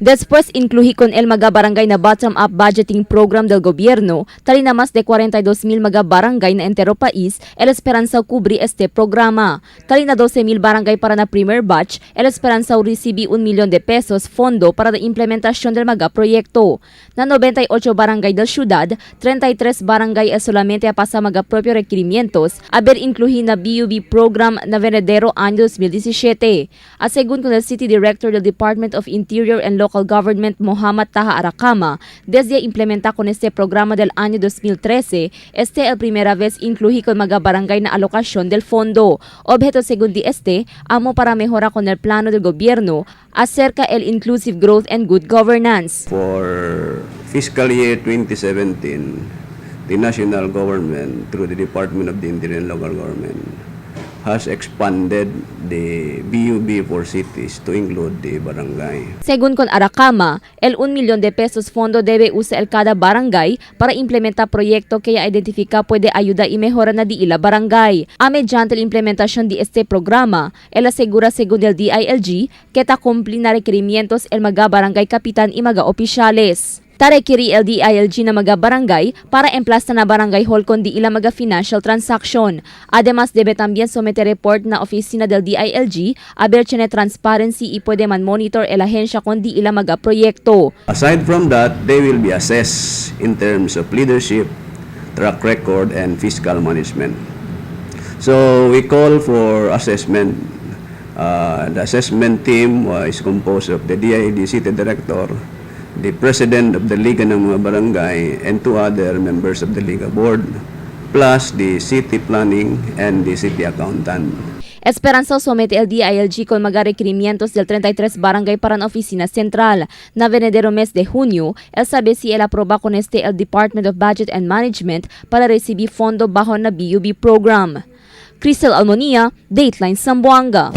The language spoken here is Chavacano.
Después incluí con el mga barangay na bottom-up budgeting program del gobierno, tali na más de 42 mil mga barangay na entero país, el esperanza cubri este programa. Tali na 12 mil barangay para na primer batch, el esperanza recibi 1 millón de pesos fondo para la implementación del mga proyecto. Na 98 barangay del ciudad, 33 barangay es solamente a pasa mga propio requerimientos, a ber incluí na BUB program na venedero año 2017. A según con el City Director del Department of Interior and Local Government, Mohammad Taha Aracama, desde implementa con este programa del año 2013, este el primera vez incluí con mga barangay na alocación del fondo. Objeto, según di este, amo para mejora con el plano del gobierno acerca el inclusive growth and good governance. For fiscal year 2017, the national government, through the Department of the Interior and Local Government, has expanded the BUB for cities to include the barangay. Según con Aracama, el 1 millón de pesos fondo debe usar el cada barangay para implementar proyecto que ya identifica puede ayuda y mejora na di ila barangay. A mediante la implementación de este programa, él asegura, según el DILG, que ta cumpli na requerimientos el mga barangay kapitan y mga opisyales. Ta requiri el DILG na mga barangay para emplasta na barangay hall con di ila mga financial transaction. Además, debe también someter report na oficina del DILG a ver tiene transparency y puede man monitor el agencia con di ila mga proyecto. Aside from that, they will be assessed in terms of leadership, track record, and fiscal management. So we call for assessment. The assessment team is composed of the DILG City Director, the President of the Liga ng mga Barangay, and two other members of the Liga Board, plus the City Planning and the City Accountant. Esperanza somete el DILG con mga requerimientos del 33 barangay para la oficina central. Na venedero mes de junio, él sabe si él aproba con este el Department of Budget and Management para recibir fondo bajo na BUB program. Crystal Almonia, Dateline Zamboanga.